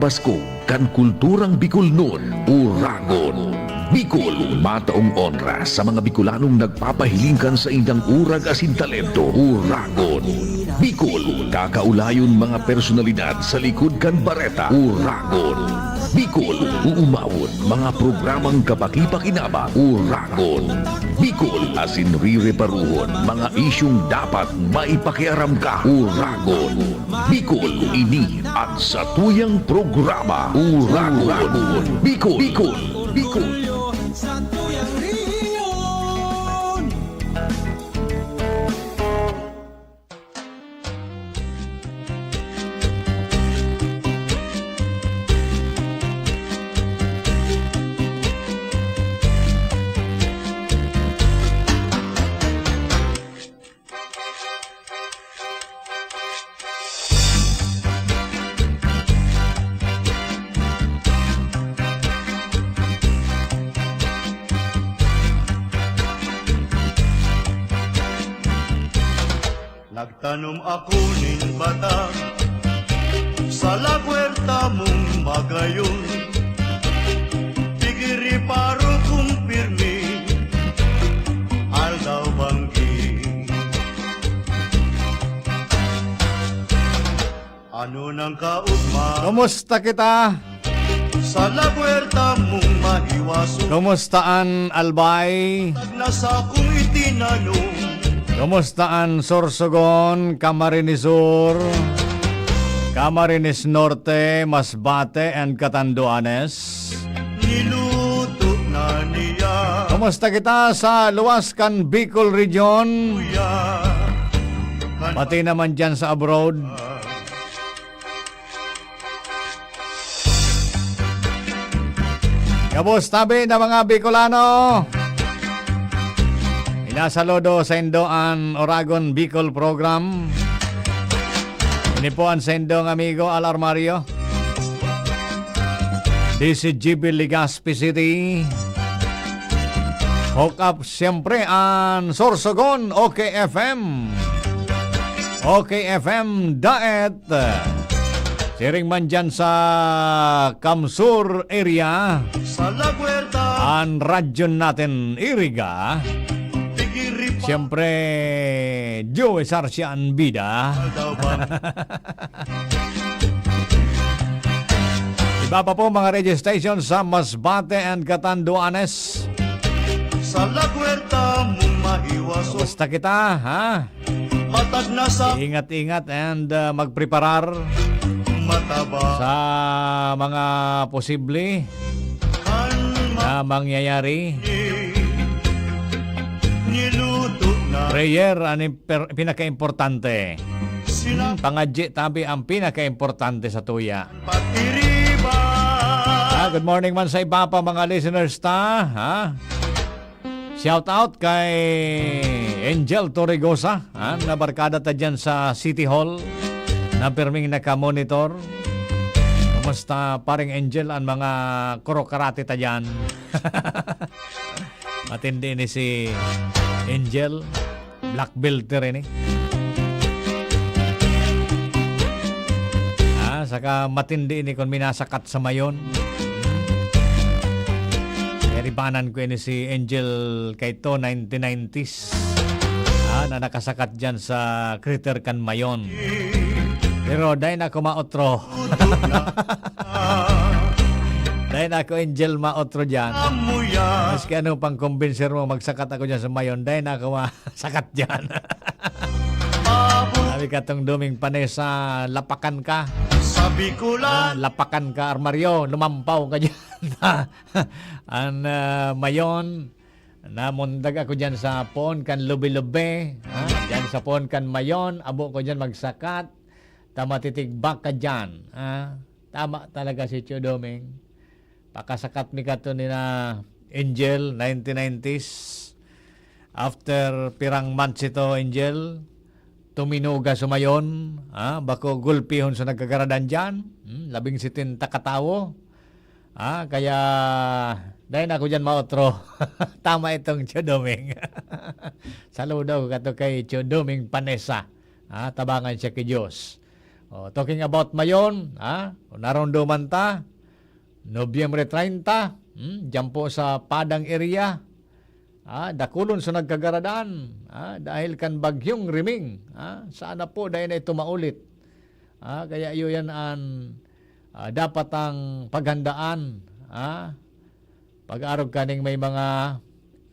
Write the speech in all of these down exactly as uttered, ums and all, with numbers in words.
Paskog kan kulturang Bicolnon, Uragon. Bicol, mataong onra sa mga Bicolanong nagpapahiling kan saindang urag asin talento. Uragon. Bicol, kakaulayon mga personalidad sa likod kan bareta. Uragon. Bicol, uumawon mga programang kapakipakinaba. Uragon. Bicol, asin rireparuhon mga isyung dapat maipakiaram ka. Uragon. Bicol, ini at satuyang programa, Uragon. Bicol, Bicol, Bicol. Sa tuyang rehiyon. Nagtanom ako nin bata sa lagwerta mong magayon. Pigiriparo kong pirmi, aldaw banggi. Ano nang kaugma? Kumusta kita? Sa lagwerta mong mahiwaso. Kumusta an Albay? Tagna sa kong itinanom. Kumusta an Sorsogon, Camarines Sur, Camarines Norte, Masbate, and Catanduanes? Niluto na niya. Kumusta kita sa luwas kan Bicol Region? Kuya, kan Pati naman dyan sa abroad. Gabos tabi na mga Bicolano. Minasaludo saindo an Uragon Bicol Program. Ini po an saindong amigo, Al Armario. D C G B, Legazpi City. Hook up siyempre an Sorsogon, OK F M. OK F M Daet. Siring man dyan sa Kamsur area. Sa Lagwerta. An radyo natin, Iriga. Pigirip. Siyempre, Joey Sarsian Bida. Aldaw ba? Iba pa po mga radio station sa Masbate and Catanduanes. Sa Lagwerta mong mahiwaso. Kumusta kita, ha? Matag na sa Ingat-ingat and, ah, magpreparar mataba. Sa mga posible Kan ma- na mangyayari. Niluto na. Prayer, ano yung per-, pinakaimportante? Sina- Hmm, pangadyi tabi ang pinakaimportante sa tuya. Patiriba. Ah, good morning man sa iba pa mga listeners ta, ha? Shout out kay Angel Torregosa, ha, na barkada ta dyan sa City Hall, na pirming nakamonitor. Kumusta, paring Angel, ang mga kurokarate ta dyan? Matindi ni si Angel. Black belt na rin eh. Ah, saka matindi ni kun minasakat sa mayon. Kaya ribanan ko ini si Angel Kaito, nineteen nineties. Ah, na nakasakat dyan sa crater kan mayon. Pero dai na ako maotro. Dai na ako, Angel, maotro dyan. Maski ano pang kumbinser mo, magsakat ako dyan sa mayon. Dai na ako ma- sakat dyan. Sabi ka tong Doming Panesa, lapakan ka. Sabi ko lang. Ah, lapakan ka, Armario, lumampaw ka dyan. An, ah, Mayon, namundag ako dyan sa poon kan Lube-Lube. Ah, dyan sa poon kan Mayon, abo ko dyan magsakat. Ta matitigbak ka dyan. Ah, tama talaga si Tio Doming. Pakasakat mi kato ni na Angel, nineteen nineties. After pirang months ito, Angel, tuminuga sumayon, ha? Bako gulpihon sa nagkagaradan dyan, hmm, labing setenta katawo. Ha? Kaya, dai na ako dyan maotro. Tama itong Tio Doming. Saludo ko kato kay Tio Doming Panesa. Ha? Tabangan siya ki Diyos. Oh, talking about Mayon, ha? Kung naromdoman ta, Nobyembre treinta, hmm, diyan po sa Padang area, ah, dakulon sa nagkagaradan, ah, dahil kan Bagyong Riming, ah, sana po dai na ito maulit. Ah, kaya iyo yan an, ah, dapat ang paghandaan, ah, pag-arog kaning may mga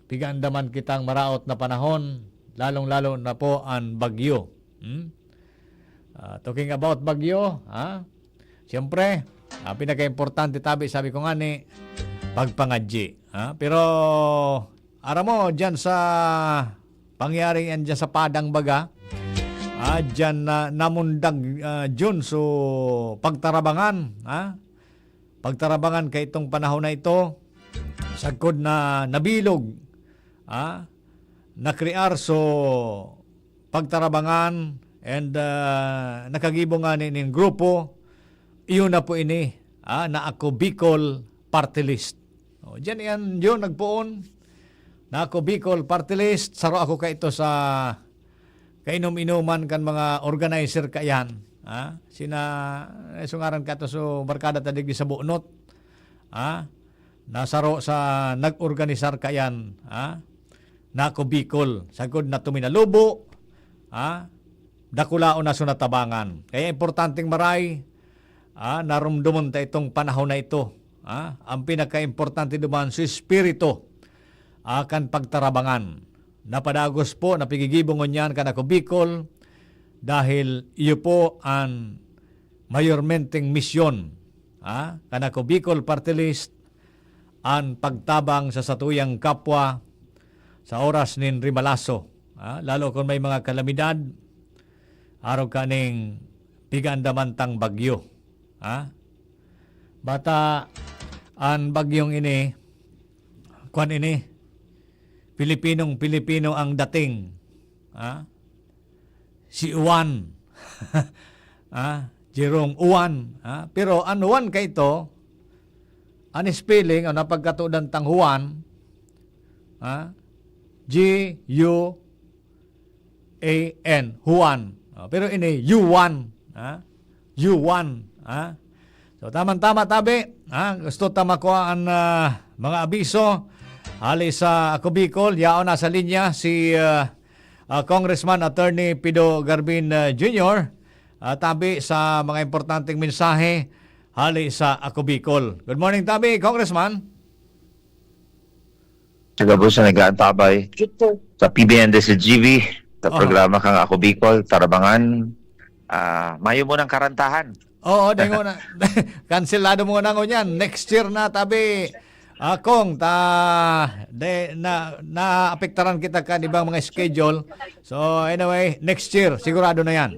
pigaandaman kitang maraot na panahon, lalong-lalo na po an bagyo. Hmm? Ah, talking about bagyo, ha? Siyempre, ang pinakaimportante tabi, sabi ko nga ni, pagpangadyi, ha? Pero, aram mo, dyan sa pangyari yan dyan sa Padang baga, ah, dyan na namundag, ah, Jun, so pagtarabangan, ha? Pagtarabangan kay itong panahon na ito, sagkod na nabilog, ah, nakrear so pagtarabangan and, ah, nakagibo nga ni ning grupo, iyon na po ini, ah, na Ako Bicol Party List. O, diyan iyan yun nagpoon. Na Ako Bicol Party List, saro ako kaito sa kainom-inoman kan mga organizer kayan. Ha? Sina, eh, sungaran ka to, so barkada ta digdi sa Bunot. Ha? Nasaro sa nag-organisar kayan. Ha? Na Ako Bicol. Sagkod na tuminalubo. Ha? Dakulaon na so natabangan. Kaya importanteng maray, ah, narumdomon ta itong panahon na ito. Ah, ang pinakaimportante duman, so espiritu, ah, kan pagtarabangan. Napadagos po, napigigibo ngunyan kan Ako Bicol, dahil iyo po an mayormenteng misyon, ah, kan Ako Bicol Party List, an pagtabang sa satuyang kapwa sa oras nin rimalaso, ah, lalo kun may mga kalamidad, arog kaning pigaandaman tang bagyo, ha? Bata, an bagyong ini, kwan ini, Pilipinong Pilipino ang dating, ha? Si Juan, ha? Jerome Juan, ha? Pero an Juan kaito, an spelling, an napagkatudan tang Juan, ha? G U A N, Juan. Ah, pero ini, Yuan, ha? Yuan, ha? So, tamang-tama, tabi, ha? Gusto ta makua an, ah, mga abiso. Hali sa Ako Bicol, yaon na sa linya si, ah, ah, Congressman Attorney Pido Garbin, ah, Junior, ah, tabi sa mga importanteng mensahe hali sa Ako Bicol. Good morning, tabi, Congressman. Sa gabos na nag-aantabay sa P B N D S G V, sa programa kang Ako Bicol, Tarabangan. Ah, mayo mo ng karantahan. Oo, dengo na. Kanselado mo na ngunyan. Next year na, tabi. Akong, ta, de, na, naapektaran kita kan ibang mga schedule. So, anyway, next year, sigurado na yan.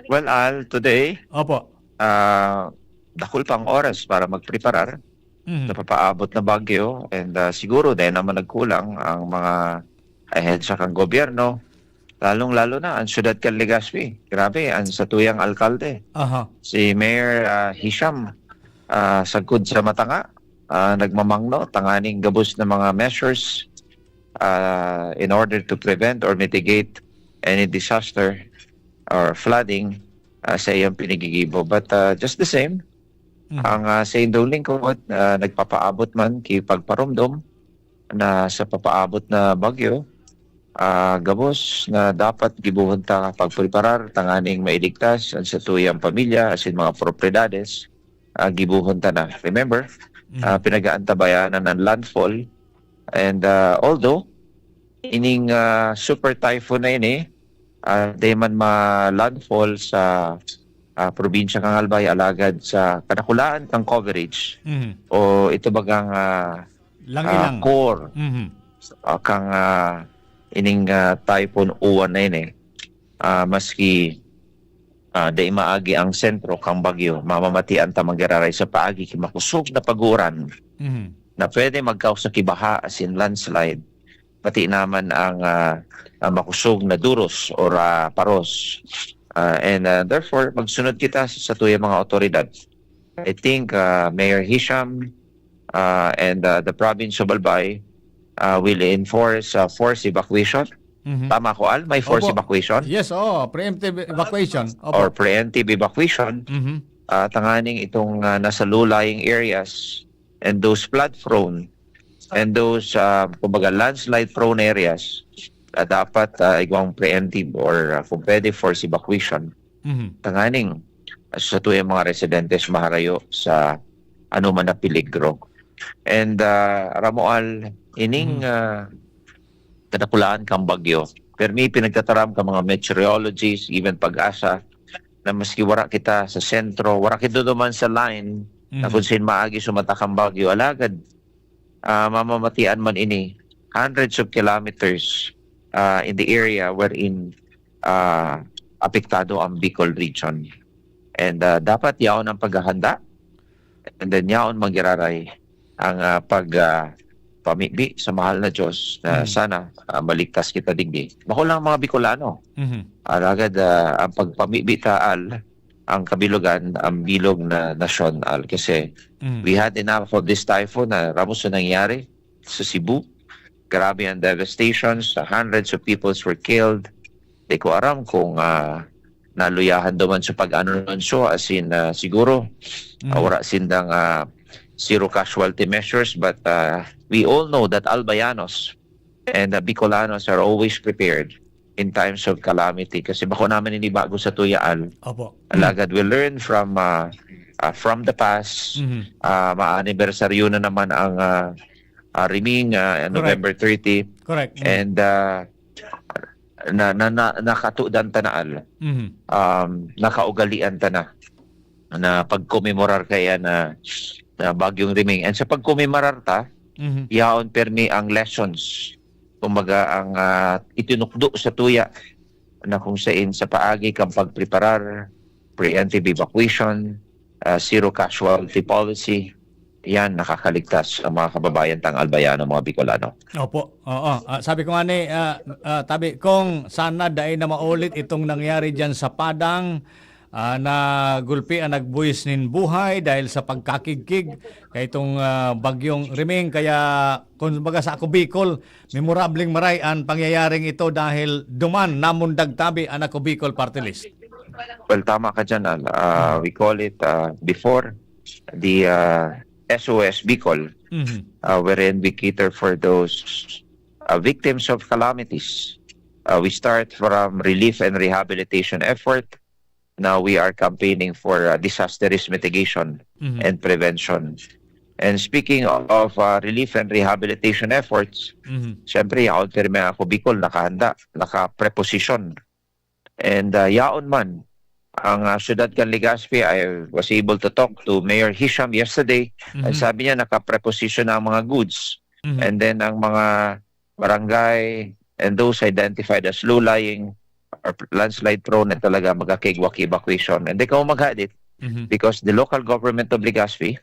Well, Al, today, Opo. ah, dakul pang oras para magpreparar Mhm. sa papaabot na bagyo. And ah, siguro, dahil naman nagkulang ang mga ahensya kang gobyerno, lalong-lalo na ang syudad kan Legazpi. Grabe, ang satuyang alkalde, Aha. si Mayor ah, Hisham, ah, sagkod sa matanga, ah, nagmamangno tanganing gabos na mga measures ah, in order to prevent or mitigate any disaster or flooding ah, sa iyang pinigigibo. But ah, just the same, Mhm. ang ah, sa indong lingkod, ah, nagpapaabot man ki pagparumdom na sa papaabot na bagyo, ah, gabos na dapat gibohon ta pagpreparar tanganing mailigtas an satuyang pamilya asin mga propriedades, ah, gibohon ta na. Remember, Mhm. ah, pinag-aantabayanan ang landfall. And ah, although ining ah, super typhoon na ini, ah, di man ma-landfall sa ah, probinsya kan Albay, alagad sa kadakulaan kan coverage Mhm. o ito bagang ah, Lang ah, ilang. core Mhm. ah, kang ah, ining ah, Typhoon Uwan na ini, ah, maski ah, dai maagi ang sentro kang bagyo, mamamatian ta manggiraray sa paagi ki makusog na pag-uuran Mhm. na pwede magkaos sa kibaha asin landslide, pati naman ang ah, ah, makusog na duros or ah, paros. Ah, and ah, therefore, magsunod kita sa satuyang mga otoridad. I think ah, Mayor Hisham ah, and ah, the province of Albay ah, will enforce ah, forced evacuation Mhm. Tama ko, Al? May force Opo. evacuation? Yes, oo. Preemptive evacuation. Opo. Or preemptive evacuation, Mhm. ah, tanganing itong, ah, nasa low-lying areas and those flood-prone and those, ah, kumbaga, landslide-prone areas, ah, dapat, ah, igwang preemptive or, ah, kung pwede, force evacuation. Mhm. Tanganing, ah, sa tuyang mga residentes maharayo sa anoman na peligro. And, ah, Ramo Al, ining, Mhm. ah, kadakulaan kan bagyo. Permi pinagtataram kan mga meteorologists, even PAGASA, na maski wara kita sa sentro, wara kita duman sa line na Mhm. kung saan maagi sumatak ang bagyo. Alagad, ah, mamamatian man ini, hundreds of kilometers, ah, in the area wherein, ah, apektado ang Bicol region. And, ah, dapat yaon ang paghahanda. And then yaon manggiraray ang, ah, pag, ah, pamibi sa mahal na Diyos na Mm. sana, ah, maligtas kita digdi. Bako lang mga Bicolano. Mhm. Alagad, ah, ang pagpamibi ta, Al, ang kabilogan, ang bilog na nasyon, Al. Kasi Mm. we had enough of this typhoon na ramos na nangyari sa Cebu. Grabe ang devastations, hundreds of peoples were killed. Di ko aram kung, ah, naluyahan duman sa pag-anunsyo, as in, ah, siguro, ah, Mm. wala sindang, ah, zero casualty measures, but, ah, we all know that Albayanos and, ah, Bicolanos are always prepared in times of calamity. Kasi bako naman ini bago sa tuya, Al. Opo. Alagad we learn from, ah, ah, from the past. Mhm. Ah, maanibersaryo na naman ang, ah, ah, Riming, ah, Correct. November thirty. Correct. Mm. And, ah, na, na, na, nakatudan ta na, Al. Mhm. Um, nakaugalian ta na, na pagkomemorar kaya na, na Bagyong Riming. And sa pagkomemorar ta, Mhm. yaon permi ang lessons. Kumbaga, ang, ah, itinukdo sa tuya na kung sain sa paagi kan pagpreparar, preemptive evacuation, ah, zero casualty policy, yan, nakakaligtas ang mga kababayan tang Albayano, mga Bicolano. Opo, oo. Ah, sabi ko nga ni, ah, ah, tabi, kung sana dai na maulit itong nangyari diyan sa Padang, ah, nagulpi ang nagbuhis nin buhay dahil sa pagkakigkig kaitong, ah, Bagyong Riming. Kaya, kung baga sa ako, Bicol, memorableng maray ang pangyayaring ito dahil duman namundag tabi ang ako, Bicol Party List. Well, tama ka dyan, Al. Ah, Hmm. we call it, ah, before the, ah, S O S Bicol, Mhm. ah, wherein we cater for those, ah, victims of calamities. Ah, we start from relief and rehabilitation effort. Now we are campaigning for, ah, disaster risk mitigation Mhm. and prevention. And speaking of, ah, relief and rehabilitation efforts, Mhm. siyempre, yaon pirmi ako, Bicol, nakahanda, nakapreposisyon. And, ah, yaon man, ang, ah, siyudad kan Legazpi, I was able to talk to Mayor Hisham yesterday, and Mhm. sabi niya, nakapreposisyon na ang mga goods. Mhm. And then, ang mga barangay and those identified as low-lying or landslide prone na talaga magkakaigwa ki evacuation. And di kamo maghadit Mhm. because the local government of Legazpi,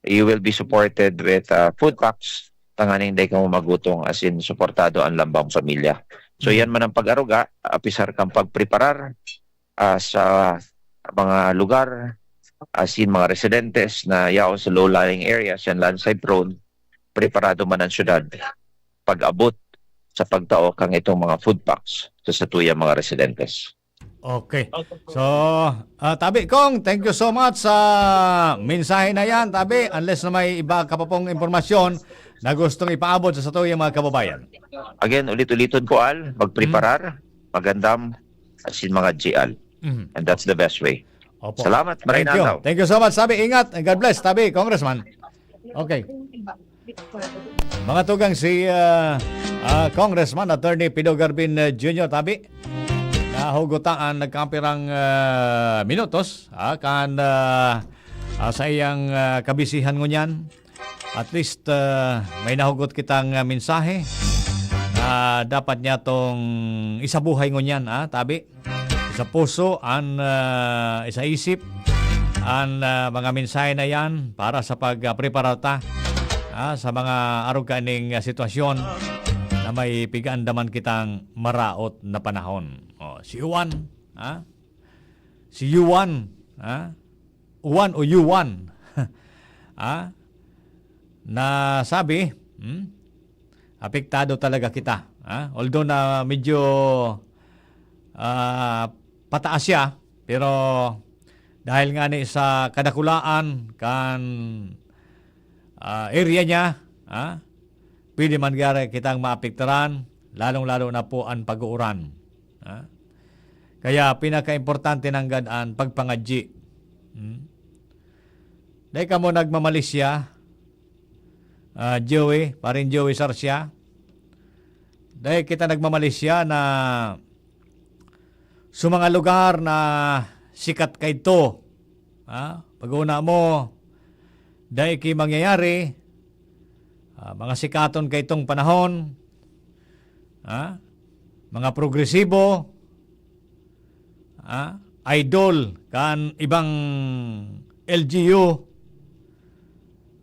you will be supported with, uh, food packs, tanganing dai kamo magutom, as in, suportado ang lambang pamilya. So, Mhm. yan man ang pag-aruga, apisar kang pagpreparar, ah, sa mga lugar, as in, mga residentes na yaon sa low-lying areas and landslide prone, preparado man ang syudad pag-abot sa pagtao kang itong mga food packs sa satuyang mga residentes. Okay. So, ah, Tabi Kong, thank you so much sa mensahe na yan, Tabi. Unless na may iba ka pa pong impormasyon na gustong ipaabot sa satuyang mga kababayan. Again, ulit-uliton ko, Al, magpreparar, magandam, as in mga G L. Mhm. And that's the best way. Opo. Salamat, Thank you. Marinaldo. Thank you so much, Tabi. Ingat and God bless, Tabi, Congressman. Okay. Mga tugang, si, ah, ah, Congressman Attorney Pido Garbin, ah, Junior, Tabi. Nahugot ta an nagkapirang, ah, minutos, ah, kan, ah, ah, sa iyang, ah, kabisihan ngunyan. At least, ah, may nahugot kitang, ah, mensahe na dapat niya tong isabuhay ngunyan, ah, Tabi. Isa puso, an, ah, isa isip, an, ah, mga mensahe na yan para sa pag, ah, preparar ta, ah, sa mga arog kaning, ah, sitwasyon na may pigaandaman kitang maraot na panahon. Oh, si Juan, ah? Si Juan, ah? Juan o Yuan? Ah? Na sabi, hmm? Apektado talaga kita. Ha? Although na medyo, ah, pataas siya, pero dahil nga ni sa kadakulaan kan, ah, area niya, ha? Pwede man gari kitang maapektaran, lalong-lalo na po ang pag-uuran. Ha? Kaya pinaka-importante nanggad ang pagpangadyi. Hmm? Dai kamo nagmamalisya, ah, Joey, parin Joey Sarsia. Dai kita nagmamalisya na sa mga lugar na sikat kaito, ha? Pag-una mo, dai ki mangyayari, ah, mga sikaton kaitong panahon, ha? Mga progresibo, ah, idol kan ibang L G U,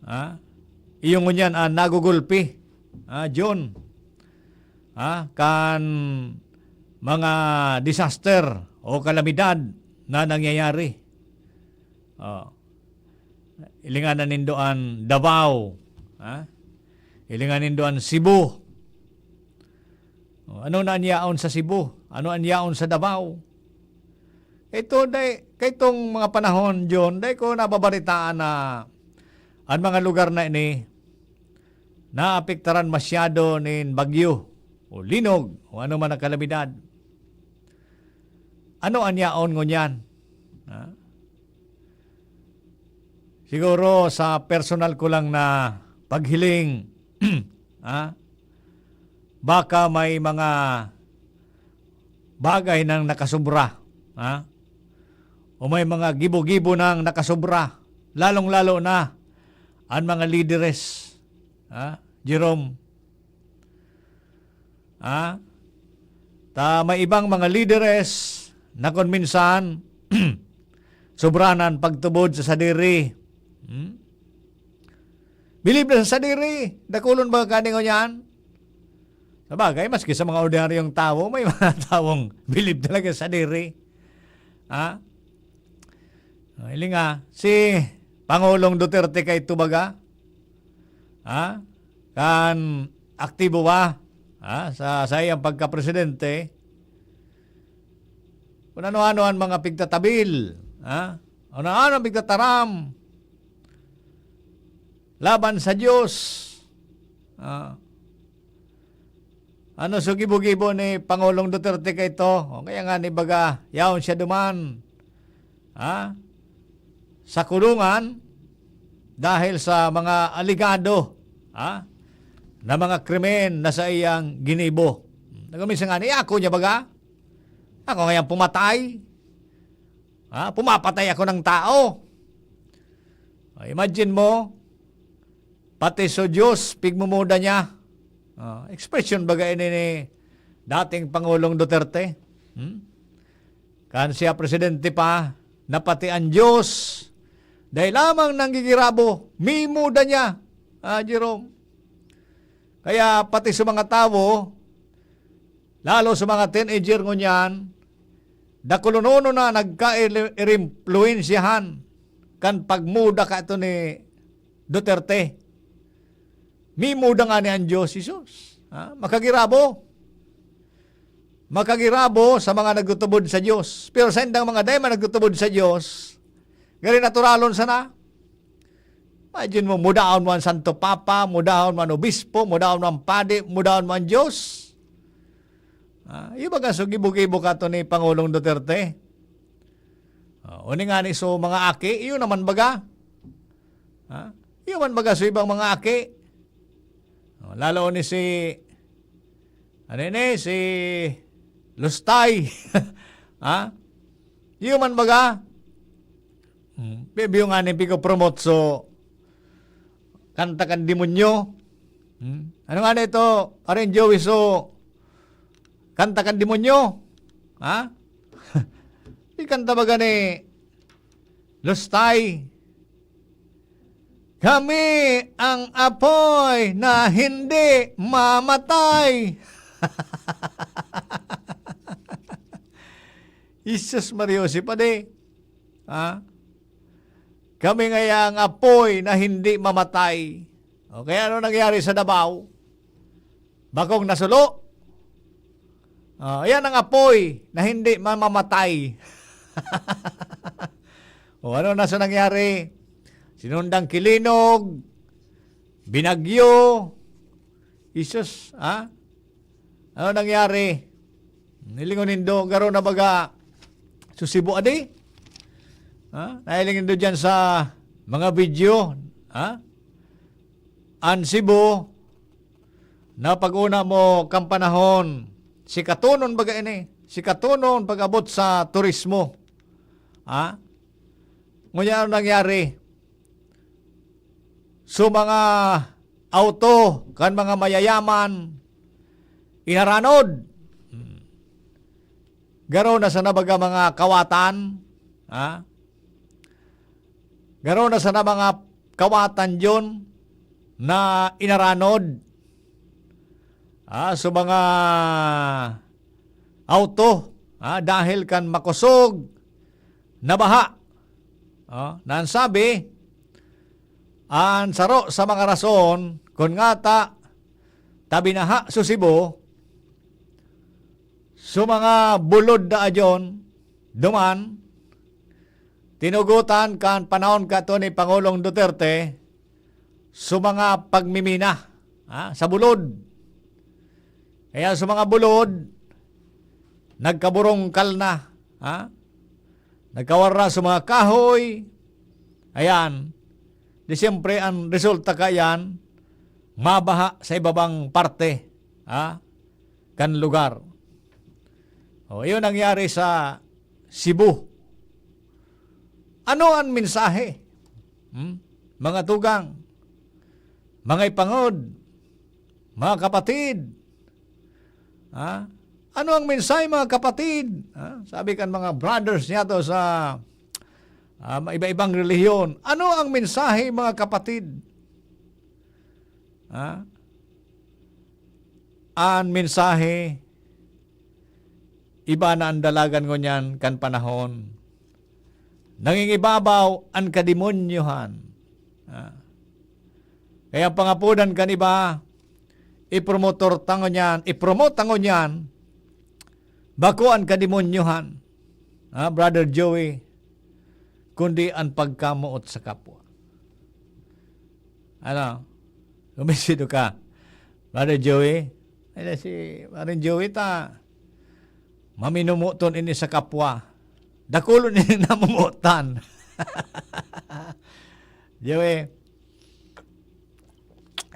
ah, iyo ngunyan an nagugulpi, ah, John, ah, kan mga disaster o kalamidad na nangyayari. Oh. Ilinganan nindo an Davao, ha? Ilingan nindo an Cebu. Oh, ano na an yaon sa Cebu? Ano an yaon sa Davao? Ito, dai, kaitong mga panahon, John, dai ko nababaritaan na an mga lugar na ini naapektaran masyado nin bagyo o linog o ano man ang kalamidad. Ano an yaon ngunyan? Ha? Siguro sa personal ko lang na paghiling, ha? Baka may mga bagay nang nakasobra, ha? O may mga gibo-gibo nang nakasobra, lalong-lalo na ang mga lideres, ha? Jerome, ha? Ta may ibang mga lideres na kun minsan sobra na an pagtubod sa sadiri. Hmm? Bilib na sa sadiri. Dakulon ba kani ngunyan? Sabagay, maski sa mga ordinaryong tawo, may mga tawong bilib talaga sa sadiri. Ha? Ah, hiling nga, si Pangulong Duterte kay tubaga, ha? Kan aktibo ba, ha? Sa, sa iyang pagkapresidente, kung ano-ano ang mga pigtatabil, ha? Ano-ano ang pigtataram laban sa Diyos. Ah. Ano so gibo-gibo ni Pangulong Duterte kaito? O kaya nga ni baga, yaon siya duman, ha? Sa kulungan dahil sa mga alegado, ha? Na mga krimen na saiyang ginibo. Nagumisa nga ni, "Ako niya baga? Ako ngayang pumatay? Ha? Pumapatay ako ng tao." O, imagine mo, pati so Diyos, pigmumuda niya. Ah, expression baga ini ni dating Pangulong Duterte. Hmm? Kan siya presidente pa, na pati ang Diyos, dahil lamang nanggigirabo, minuda niya, ah, Jerome. Kaya pati sa mga tawo, lalo sa mga teenager ngunyan, dakulonon na nagka-irimpluwensyahan kan pagmuda kaito ni Duterte. Minuda ngani an Diyos, Jesus. Ha? Makagirabo. Makagirabo sa mga nagtutubod sa Diyos. Pero sa indang mga dai man nagtutubod sa Diyos, gari naturalon sana. Imagine mo, mudaon mo ang Santo Papa, mudaon mo ang Obispo, mudaon mo ang Padi, mudaon mo ang Diyos. Ah, iyo baga so gibo-gibo kato ni Pangulong Duterte? Ah, o ni ngani so mga aki, iyo naman baga? Ha? Iyo man baga so ibang mga aki? Oh, lalo ni si, ano ni, si Lustay. Ha? Iyo man baga? Hmm. Bi-, biyo nga ni pigo promote so kanta kan demonyo. Hmm. Ano nga na ito, Paren Joey, so kanta kan demonyo? Ha? Di kanta baga ni Lustay? "Kami ang apoy na hindi mamatay." Jesus Maria Jose, padi. Ha? "Kami ngaya ang apoy na hindi mamatay." O kaya ano nangyari sa Davao? Bakong nasulo? Ah, yan ang apoy na hindi mamamatay. O, ano na sa nangyari? Sinundang kilinog, binagyo, isus, ha? Ano nangyari? Nilingon nindo, garo na baga susibo adi? Ha? Nahiling nindo dyan sa mga video, ha? An Cebu, na pag-una mo kan panahon, sikatonon baga ini, sikatonon pag-abot sa turismo. Ha? Ngunyan, ano nangyari? So, mga auto kan mga mayayaman, inaranod. Hmm. Garo na sana baga mga kawatan, ha? Garo na sana mga kawatan yon na inaranod, ah, so mga auto, ah, dahil kan makosog na baha. Ah, na an sabi, an saro sa mga rason kun ngata ta binaha so Cebu, so mga bulod na adyon, duman, tinugotan kan panahon kato ni Pangulong Duterte, so mga pagmimina, ha, sa bulod. Kaya sa mga bulod, nagkaburungkal na, ha? Nagkawara sa mga kahoy. Ayan. Di siyempre, ang resulta kayan, mabaha sa ibabang parte, ha, kan lugar. O, iyon nangyari sa Cebu. Ano ang mensahe? Hmm? Mga tugang, mga ipangod, mga kapatid, ha? Ano ang mensahe, mga kapatid? Ha? Sabi kan mga brothers niya to sa, ah, iba-ibang relihiyon, "Ano ang mensahe, mga kapatid?" Ha? An mensahe, iba na an dalagan ngunyan kan panahon. Nangingibabaw an kademonyohan. Ah. Kaya pangapodan kan iba, ipromotor ta ngunyan, ipromote ta ngunyan, bako an kademonyohan. Ah, Brother Joey, kundi an pagkamoot sa kapwa. Ano? Kumbinsido ka, Brother Joey? Ay, si Brother Joey ta, maminomoton ini sa kapwa. Dakulon ini namomotan. Joey,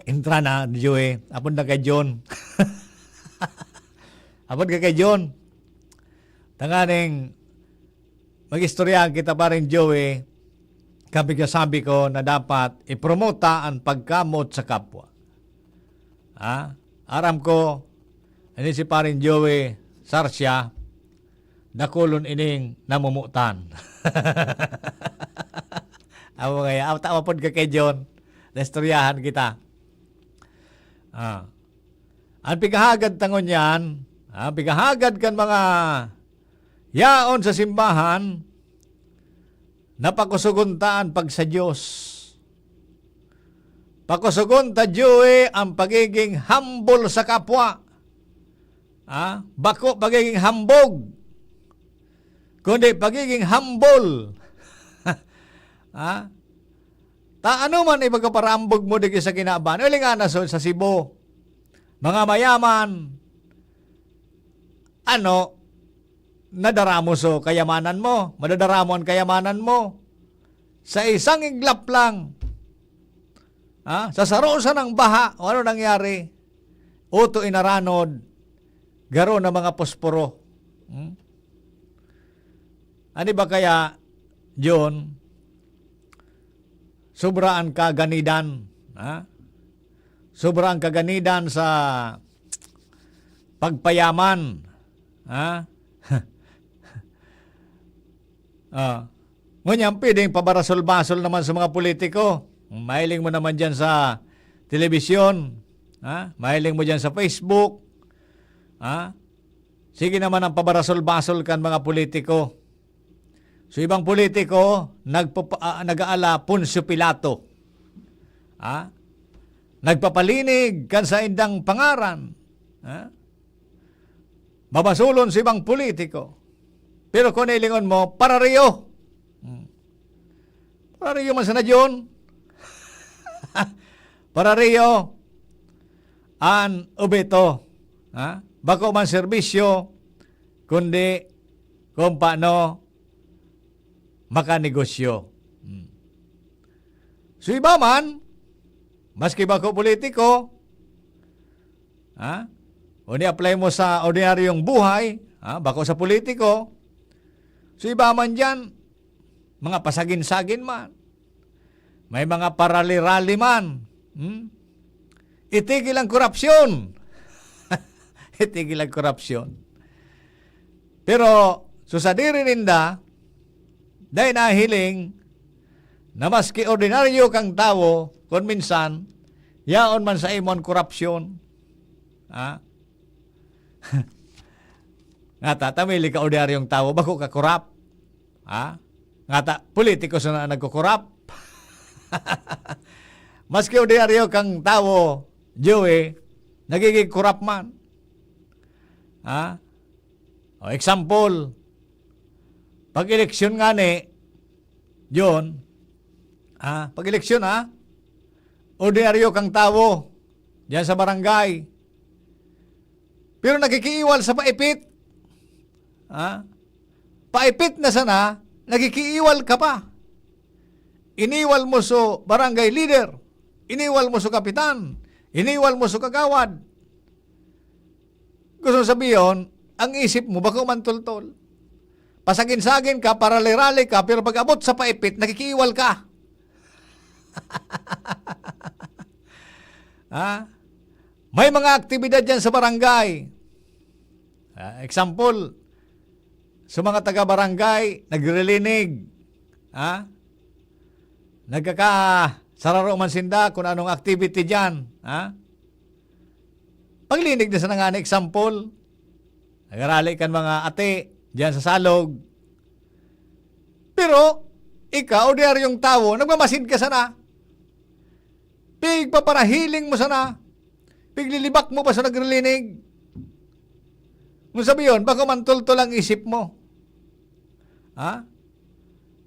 intra na, Joey. Apod na kay John. Apod ka kay John. Tanganing mag-istoryahan kita, Paring Joey, kan pigsasabi ko na dapat ipromota an pagkamoot sa kapwa. Ha? Aram ko, ini si Paring Joey Sarsia, dakulon ining namomotan. Amo kaya, aw, tawa pod ka kay John, naistoryahan kita. Ah. An pighahagad ta ngunyan, ah, pighahagad kan mga yaon sa simbahan, na pakosogon ta an pagsa-Dios. Pakosogon ta, Joey, an pagiging humble sa kapwa. Ah, bako pagiging hambog, kundi pagiging humble. Ah, ta ano man ipagkaparambog mo digdi sa kinaban? Uling ana sa, sa Cebu, mga mayaman, ano, nadaramo so kayamanan mo, madadaramo an kayamanan mo. Sa isang iglap lang, ha? Sa saro sanang baha, o ano nangyari? Uto inaranod, garo na mga posporo. Hmm? Ano ba kaya, John? Sobra an kaganidan, ha? Sobra an kaganidan sa pagpayaman, ha? Ah. Ngunyan, pwedeng pabarasol-basol naman sa mga politiko. Mahiling mo naman dyan sa telebisyon, ha? Mahiling mo dyan sa Facebook, ha? Sige naman ang pabarasol-basol kan mga politiko. So, ibang politiko, nagpapa-, ah, nag-aala Poncio Pilato. Ha? Nagpapalinig kan saindang pangaran. Ha? babasulon sa ibang politiko. Pero kung ilingon mo, parariyo. Hmm. Parariyo man sana, John. Parariyo an obheto. Ha? Bako man serbisyo, kundi kung paano makanegosyo. Hmm. So, iba man, maski bako politiko, ha? O ni-apply mo sa ordinaryong buhay, ha? Bako sa politiko. So, iba man diyan, mga pasagin-sagin man. May mga parali-rali man. Hmm? Itigil ang korupsyon. Itigil ang korupsyon. Pero, sa sadiri ninda, dai nahiling na maski ordinaryo kang tawo, kun minsan, yaon man sa imo an korupsyon. Ha? Ngata, ta mahiling ka ordinaryong tawo, bako ka korap. Ha? Ngata, politiko sana an nagkokorap. Maski ordinaryo kang tawo, Joey, nagiging korap man. Ha? O, example, pag-eleksyon ngani, John, ha? Pag-eleksyon, ha? Ordinaryo kang tawo, diyan sa barangay. Pero nakikiiwal sa paipit. Ha? Paipit na sana, nakikiiwal ka pa. Iniwal mo so barangay leader, iniwal mo so kapitan, iniwal mo so kagawad. Gusto sabihon, ang isip mo bako man toltol. Pasagin-sagin ka, parali-rali ka, pero pag abot sa paipit, nakikiiwal ka. Ha? May mga aktibidad diyan sa barangay. Ah, example, sa mga taga-barangay, nagrilinig. Ha? Nagkakasararo man sinda kung anong activity diyan. Ha? Paglinig na sana ngani, example, nagarali kan mga ate diyan sa salog. Pero, ikaw, ordinaryong tawo, nagmamasid ka sana. Pigpaparahiling mo sana. Piglilibak mo pa sa nagrilinig. Kung sabi yun, bako man toltol ang isip mo. Ha?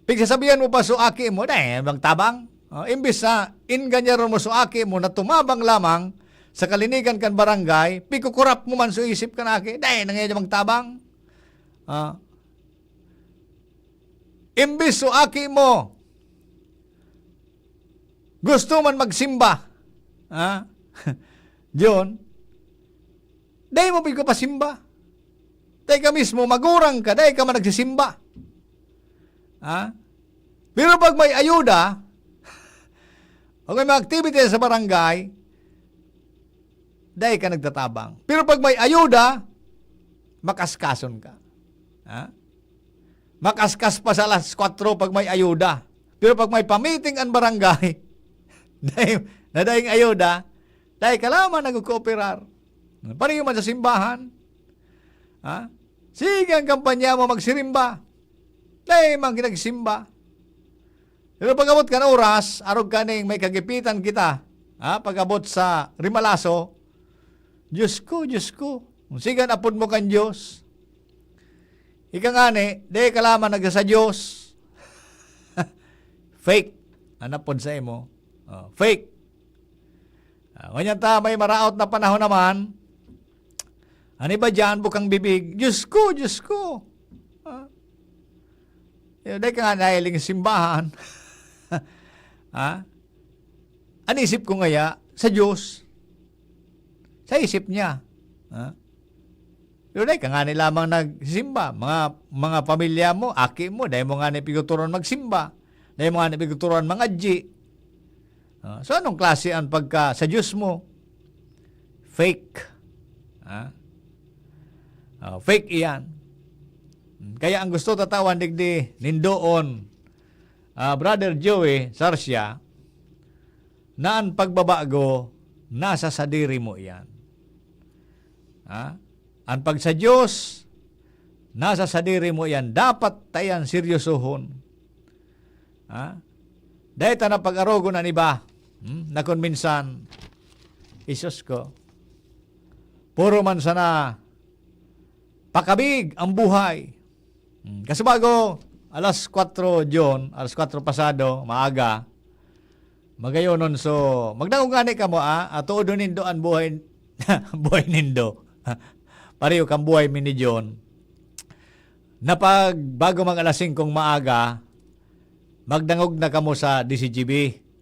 Pigsasabihan mo pa so aki mo, "Dai, magtabang." Oh, imbis na inganyaron mo so aki mo na tumabang lamang sa kalinigan kan barangay, pikukurap mo man so isip kan aki, "Dai, nangyayon magtabang." Ah. Imbis so aki mo, gusto man magsimba. Ha? John, dai mo pigpapasimba. Dai ka mismo, magurang ka, dai ka man nagsisimba. Ha? Pero pag may ayuda, pag may mga activity sa barangay, dai ka nagtatabang. Pero pag may ayuda, makaskason ka. Ha? Makaskas pa sa alas kwatro pag may ayuda. Pero pag may pamiting an barangay, dai, na daing ayuda, dai ka lamang nagkukooperar. Pareho man sa simbahan. Ha? Sige ang kampanya mo magsirimba. Dai man ginagsimba. Pero pag-abot kan oras, arog kaning may kagipitan kita. Ha? Pag-abot sa rimalaso, "Diyos ko, Diyos ko." Sige an apod mo kan Diyos. Ika ngani, dai ka lamang nagsasadyos. Fake. An apod sa imo. Oh, fake. Ah, ngunyan ta, may maraot na panahon naman. An iba diyan, bukang bibig, "Diyos ko, Diyos ko." Ah. Eh, dai ka nga nahiling simbahan. Ha? An isip ko ngaya, sa Diyos. Sa isip niya. Ha? Pero dai ka ngani lamang nagsisimba. Mga, mga pamilya mo, aki mo, dai mo ngani piguturon magsimba. Dai mo ngani piguturon mangadyi. Ah, so, anong klase an pagka sa Diyos mo? Fake. Ha? Ah, fake iyan. Kaya ang gusto ta tawan digdi nindoon, ah, Brother Joey Sarsia, na an pagbabago nasa sadiri mo iyan. Ha? An pag sa Diyos, nasa sadiri mo iyan. Dapat ta iyan seryosohon. Ha? Dai ta na pag-arogon an iba. Hmm? Na kun minsan, "Isus ko, puro man sana, pakabig ang buhay. Hmm, kasi bago, alas kwatro, John, alas kwatro pasado, maaga, magayonon. So, magdangog ngani kamo, ah, at tuodon nindo an buhay, buhay nindo. Pareho kan buhay mi ni John. Na pag bago mag alas singkong maaga, magdangog na kamo sa D C G B.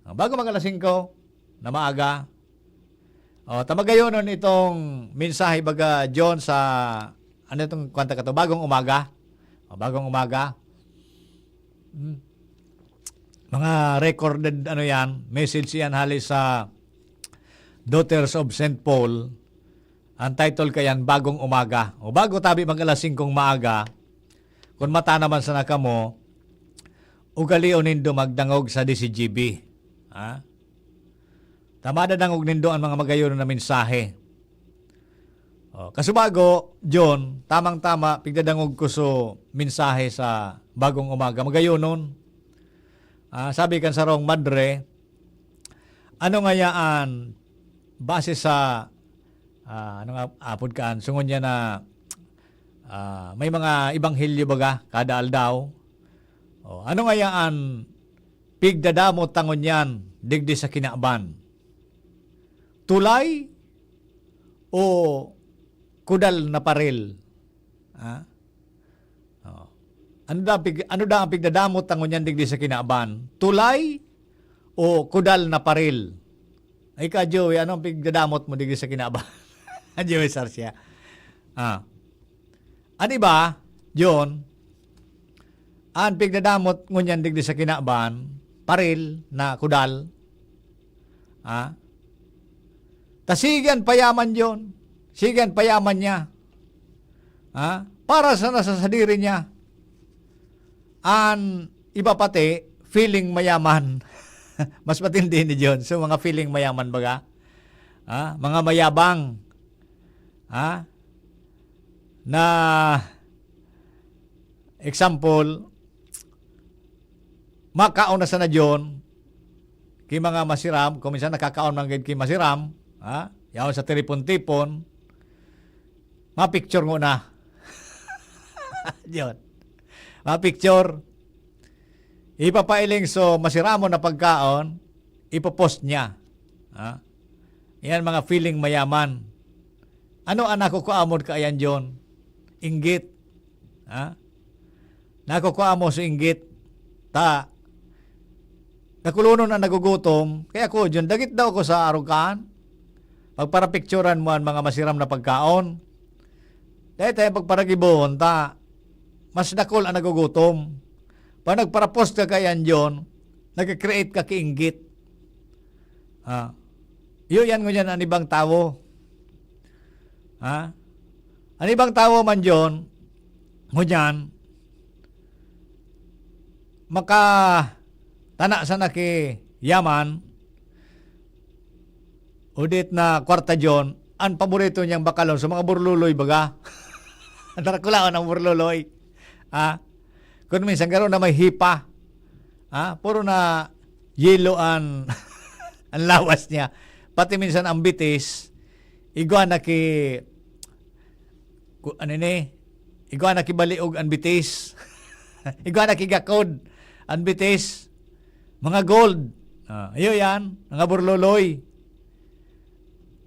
Ah, bago mag alas singko na maaga. O, ta magayonon itong mensahe, baga, John, sa, ano itong kwanta ka to? Bagong Umaga. O, Bagong Umaga. Hmm. Mga recorded, ano yan, message yan hali sa Daughters of Saint Paul. Ang title kayan, Bagong Umaga. O, bago tabi mag alas singkong maaga, kun mata naman sana kamo, ugalion nindo magdangog sa D C G B. Ha? Ta madadangog nindo an mga magayon na mensahe. O, kasubago, John, tamang-tama, pigdadangog ko so mensahe sa Bagong Umaga. Magayonon. Ah, sabi kan sarong madre, ano ngaya an base sa, ah, ano nga, apod kaan, sungon niya na, ah, may mga ebanghelyo baga kada aldaw. O, ano ngaya an pigdadamot ta ngunyan digdi sa kinaban? Tulay o kudal na paril? Ha? O. Ano da, pig-, ano da ang pigdadamot ta ngunyan digdi sa kinaban? Tulay o kudal na paril? Ay ka, Joey, ano ang pigdadamot mo digdi sa kinaban? Joey Sarsia. Ah. An iba, John, an pigdadamot ngunyan digdi sa kinaban, paril na kudal. Ah. Ta sige an payaman, John. Sige an payaman niya. Ah, para sana sa sadiri niya. An iba pati, feeling mayaman. Mas matindi ni John. So, mga feeling mayaman baga. Ah, mga mayabang. Ah, na example, makaon na sana John, ki mga masiram, kung minsan nakakaon man gid ki masiram, ha? Yaon sa tipon-tipon, mapicture ngona. John. Mapicture. Ipapailing so masiramon na pagkaon, ipopost niya. Ha? Yan mga feeling mayaman. Ano ang nakukuha mo kaiyan, John? Inggit. Ha? Nakukuha mo sa inggit. Ta, nakulonon ang nagugutom. Kaya ako, John, dagit daw ako sa arugahan. Pagparapicturan mo ang mga masiram na pagkaon. Dahil tayo pagparagibohon, ta, mas dakul ang nagugutom. Pag nagparapost ka kaiyan, John, nag-create ka kiinggit. Ah, iyo yan ngunyan an ibang tawo. Ha? An ibang tawo man, John, ngunyan, maka tana sana ki yaman, o dit na kwarta, John, an paborito niyang bakalon sa mga burluloy, baga. Darakulaon ang burluloy. Ha? Kung minsan, garo na may hipa. Ha? Puro na yelo an, an lawas niya. Pati minsan ang bitis, igwa na ki, ku-, ano ni? Igwa na ki baliog an bitis. Igwa na ki gakod an bitis. Mga gold. Ah, iyo yan. Mga burloloy.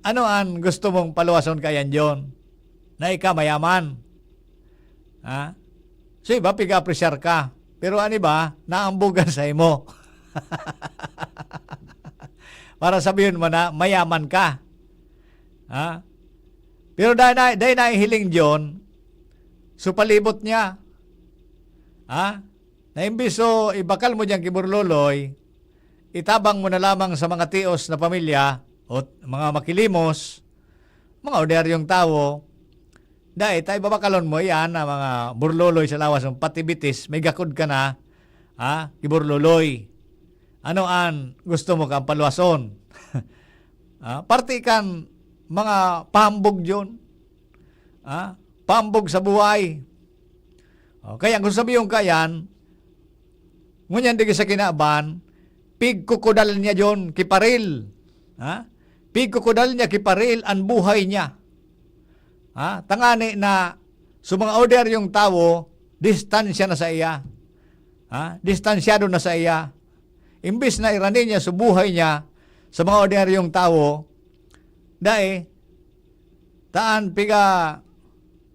Ano an gusto mong paluwason kaiyan, John? Na ika mayaman. Ha? So, iba, piga-apresyar ka. Pero an iba, naambugan sa imo. Para sabihon mo na mayaman ka. Ha? Pero dai na, dai na hiling, John, so palibot niya. Ha? Na imbis so ibakal mo diyan ki burloloy, itabang mo na lamang sa mga tios na pamilya o mga makilimos, mga ordinaryong tawo, dai ta ibabakalon mo iyan na mga burloloy sa lawas mo, pati bitis, may gakod ka na, ha, ki burloloy. Ano an gusto mo kan paluwason? Ah, parte kan mga pahambog, John. Ah, pahambog sa buhay. O, kaya kung sabihon ka yan, ngunyan digdi sa kinaban, pigkukudal niya, John, ki paril. Ha? Pigkukudal niya ki paril an buhay niya. Ha? Tangani na So, mga ordinaryong tawo, distansya na sa iya. Ha? Distansyado na sa iya. Imbis na irani niya sa buhay niya sa mga ordinaryong tawo, dai, taan piga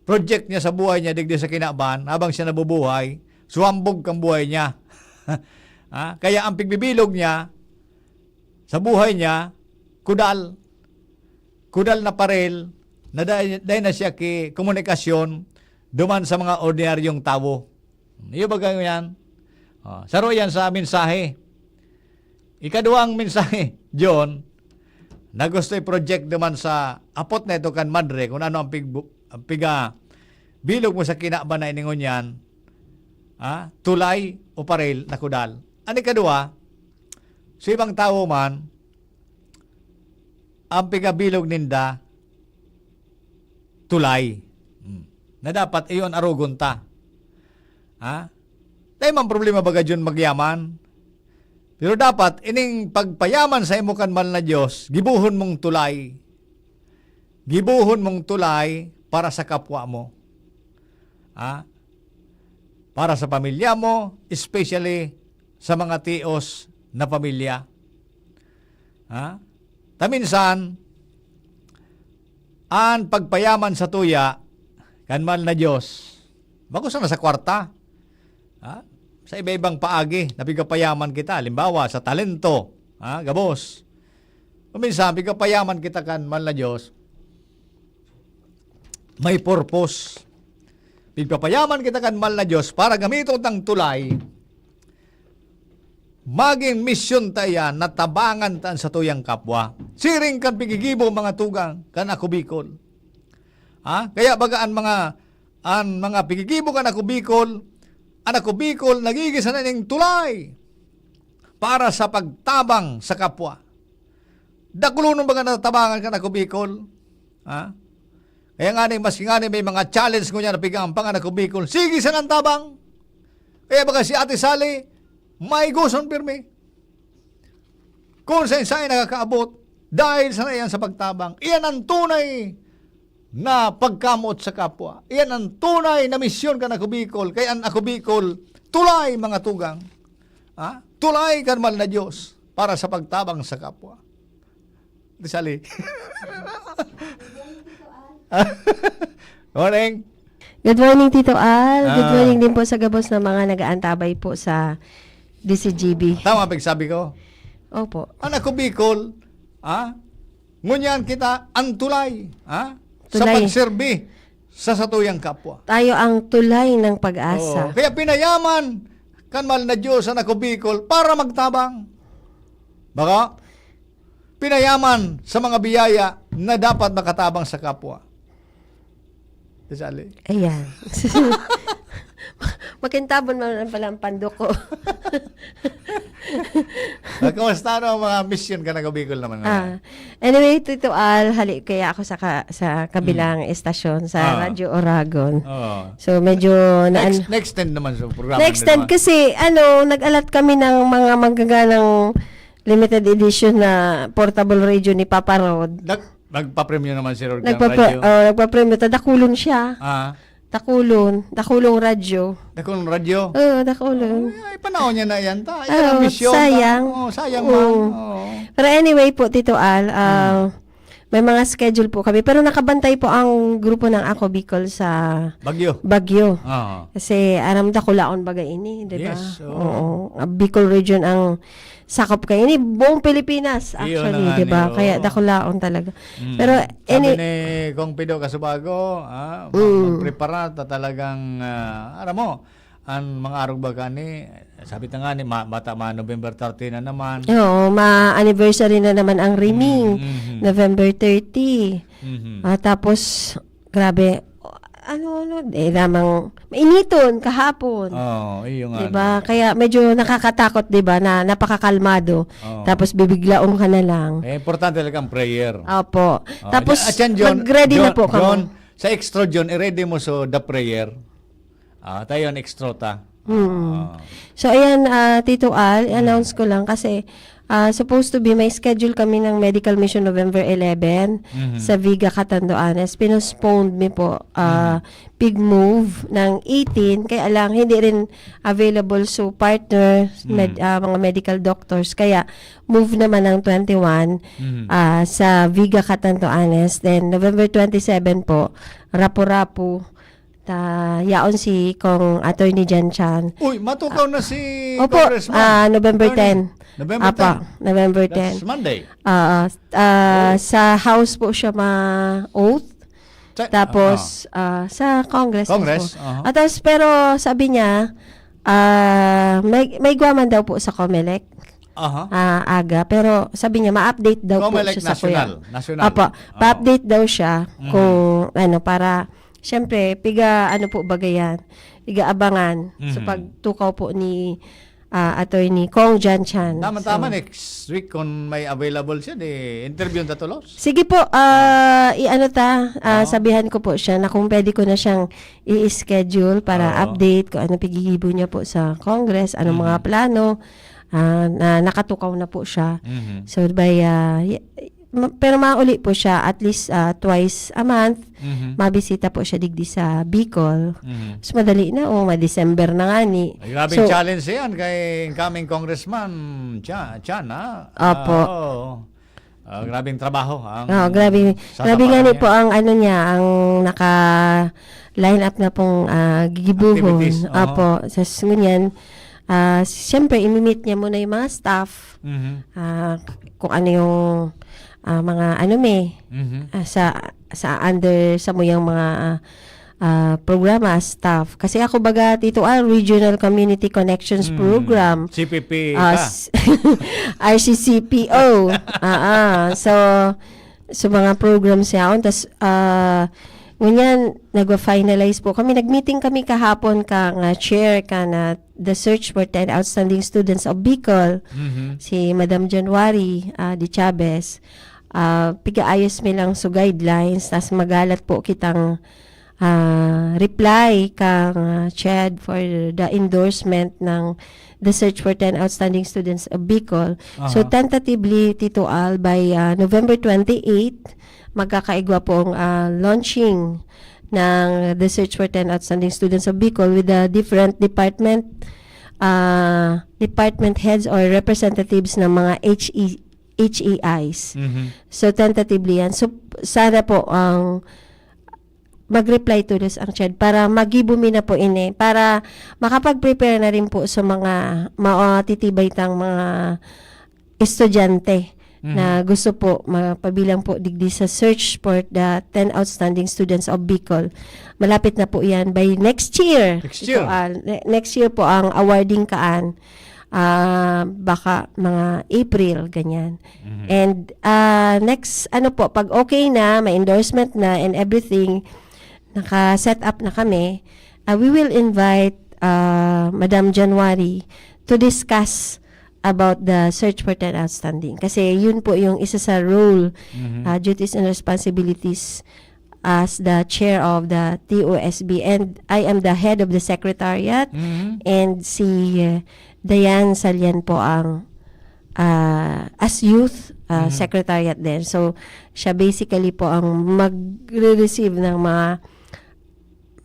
project niya sa buhay niya digdi sa kinaban, habang siya nabubuhay, suwambog kan buhay niya. Ha? Kaya ang pigbibilog niya sa buhay niya, kudal. Kudal na parel, na dai, dai na siya ki komunikasyon duman sa mga ordinaryong tawo. Iyo ba kayo yan? Oh, saro yan sa mensahe. Ikaduhang mensahe, John, na gusto i-project naman sa apot na ito kan madre, kung ano ang pigbu-, ang piga bilog mo sa kinaban na iningon yan, ah, tulay o parel na kudal. Ang ikaduha, sa ibang tawo man, ang pigabilog ninda, tulay. Hmm. Na dapat iyon arogon ta. Ha? Dai man problema baga John magyaman. Pero dapat, ining pagpayaman sa imo kan mahal na Diyos, gibohon mong tulay. Gibohon mong tulay para sa kapwa mo. Ha? Para sa pamilya mo, especially sa mga tios na pamilya. Ha? Ta minsan, an pagpayaman sa tuya kan mahal na Diyos, bako sana sa kwarta. Ha? Sa iba-ibang paagi na pigapayaman kita. Halimbawa, sa talento. Ha? Gabos. O minsan, pigapayaman kita kan mahal na Diyos. May purpose. Pigpapayaman kita kan mahal na Diyos para gamiton tang tulay. Magin misyon ta iyan na tabangan ta an satuyang kapwa. Siring kan pigigibo, mga tugang, kan Ako Bicol. Ha? Kaya baga an mga, an mga pigigibo kan Ako Bicol, an Ako Bicol, nagigisa na ning tulay para sa pagtabang sa kapwa. Dakulonon baga natabangan kan Ako Bicol. Ha? Kaya nga ni, maski nga ni may mga challenge ngunyan na pigaampangan Ako Bicol, sige sanang tabang. Kaya baga si Ate Sally, maigoson pirmi. Kung sa isa ay nakakaabot, dahil sa iyan sa pagtabang, iyan ang tunay na pagkamoot sa kapwa. Iyan ang tunay na misyon kan Ako Bicol. Kaya an Ako Bicol, tulay, mga tugang. Ha? Tulay kan mahal na Diyos para sa pagtabang sa kapwa. Ate Sally. Morning. Good morning, Tito Al. Good Ah. morning din po sa gabos na mga nag-aantabay po sa D C G B. Tama ba yung sabi ko? Opo. An Ako Bicol, ah, ngunyan kita ang tulay, ah, sa Tulay. pagserbi sa satuyang kapwa. Tayo ang tulay ng pag-asa. Oo. Kaya pinayaman kan mahal na Diyos an Ako Bicol para magtabang. Baka pinayaman sa mga biyaya na dapat makatabang sa kapwa. Ate Sally. Ayan. Makintabon man pala ang pando ko. Ah, kumusta, ano, ang mga misyon kan Ako Bicol naman ngayon? Ah, anyway, Tito Al, hali kaya ako sa ka-, sa kabilang Mm. estasyon, sa Ah. Radyo Oragon. Oo. So, medyo na-, Na-ex-, ano, na-extend naman sa programa na-extend naman. Kasi, ano, nag-alat kami ng mga magaganang limited edition na portable radio ni Papa Rod. Nag-, nagpapremyo naman si Rod kan Nagpapre-, radyo. Oh, nagpapremyo. Ta dakulon siya. Ah. Dakulon. Dakulong radyo. Dakulong radyo? Oo, dakulon. Ay, ay, panahon niya na yan, ta. Yan ang Oo, misyon, sayang. ta. Oo, sayang Oo. man. Oo. Pero anyway po, Tito Al, ah, Hmm. may mga schedule po kami. Pero nakabantay po ang grupo ng Ako Bicol sa Bagyo. Bagyo. Oo. Kasi aram dakulaon baga ini, di ba? Yes, oo. Oo. Ang Bicol region ang sakop kaini, buong Pilipinas, Iyo actually, na nga di ba? ni, Kaya oo. dakulaon talaga. Mm. Pero Sabi ini- ni Kong Pido Casubago, ah, mag-, Mm. magprepara ta talagang, ah, aram mo, ang mga arog baga ni, sabi ta nga ni, ma-, bata ma-, November thirty na naman. Oo, ma-anniversary na naman ang Riming, Mm, mhm. November thirty. Mhm. Ah, tapos, grabe, ano, ano, eh, lamang, mainiton kahapon. Oo, iyo nga, Di ba? ano. Kaya medyo nakakatakot, di ba, na napakakalmado. Oo. Tapos bibiglaong ka na lang. Eh, importante talaga ang prayer. Opo. Oo, Tapos, at yan, John, mag-ready na John, po kamo. John, sa extra, John, i-ready mo so the prayer. Ah, tayo ang extra ta. Mm. Ah. So, ayan, ah, Tito Al, Mm. i-announce ko lang kasi, Ah, supposed to be, may schedule kami ng medical mission November eleven Mhm. sa Viga, Catanduanes. Pinostponed mi po, ah, Mhm. pig-move ng eighteen, kaya lang hindi rin available. So, partner, med-, Mhm. ah, mga medical doctors. Kaya, move naman ng twenty-one, Mhm. ah, sa Viga, Catanduanes. Then, November twenty-seven po, Rapu-Rapu. Ta, yaon si Cong Attorney Jan Chan. Uy, matukaw na si Opo, Congressman. ah, November Attorney. ten. November Apa, ten. November That's ten. Monday. Ah, ah, Oh. sa House po siya ma-oath. Sa, Tapos, ah, sa Congress Congress, mismo. aha. At tapos, pero sabi niya, ah, may, may igwa man daw po sa Comelec. Aha. Ah, aga. Pero sabi niya, ma-update daw po Comelec siya sa National. kuya. National. Apo, Oo. pa-update daw siya Mhm. kung ano, para, siyempre, piga, ano po baga yan, piga-abangan. So, Mhm. pagtukaw po ni, ah, Attorney Cong Jan Chan. Tama-tama, So, next week kung may available siya, di interview na tulos. Sige po, ah, Oo. i-ano ta, ah, Oo. sabihan ko po siya na kung pwede ko na siyang i-schedule para Oo. update kung ano pigigibo niya po sa Congress, anong mga Mhm. plano, ah, na nakatukaw na po siya. Mhm. So, by, ah, y-, ma-, pero mauli po siya at least, ah, twice a month. Mhm. Mabisita po siya digdi sa Bicol. Mhm. Mas madali na, oh, ma-December na nga ni. Ay, grabing So, challenge yan kay incoming Congressman Cha-, Chan, ha? Opo. Ah, oo. Ah, grabing trabaho ang Oh, grabe. Grabe nga sasapatan ni niya. po ang ano niya, ang naka-line up na pong, ah, gigibuhon. Activities, oho. Apo, sa s-, ngunyan, ah, siyempre, imi-meet niya muna yung mga staff. Mhm. Ah, kung ano yung, ah, mga ano may, Mhm. ah, sa, sa under sa muyang mga, ah, ah, programa, staff. Kasi ako baga, Tito Al, Regional Community Connections Hmm. Program. C P P Ah, ka. s-, R C C P O. Ah, ah. So, so mga programs yaon. Tas, ah, ngunyan, nagwa-finalize po kami. Nag-meeting kami kahapon ka nga chair ka na the search for ten outstanding students of Bicol. Mhm. Si Madam January, ah, de Chavez. Ah, pigaayos mi lang so guidelines, tas magalat po kitang, ah, reply kang, ah, CHED for the endorsement ng the search for ten outstanding students of Bicol. So, Aha. tentatively, Tito Al, by, ah, November twenty-eight, magkakaigwa pong, ah, launching ng the search for ten outstanding students of Bicol with the different department, ah, department heads or representatives ng mga H E, H E Is. Mhm. So, tentatively yan. So, sana po ang mag-reply tulos ang CHED para magibo mi na po ini, para makapag-prepare na rin po sa mga matitibay tang mga estudyante Mhm. na gusto po mapabilang po digdi sa search for the ten outstanding students of Bicol. Malapit na po yan by next year. Next Ito, year. ah, ne-, next year po ang awarding kaan. Ah, baka mga April, ganyan. Mhm. And, ah, next, ano po, pag okay na, may endorsement na and everything, naka-set up na kami, ah, we will invite, ah, Madam January to discuss about the search for ten outstanding. Kasi yun po yung isa sa role, Mhm. ah, duties and responsibilities as the chair of the T O S B, and I am the head of the secretariat, Mhm. and si, uh, Diane Salian po ang, ah, as youth, ah, Mhm. secretariat din. So, siya basically po ang magre-receive ng mga,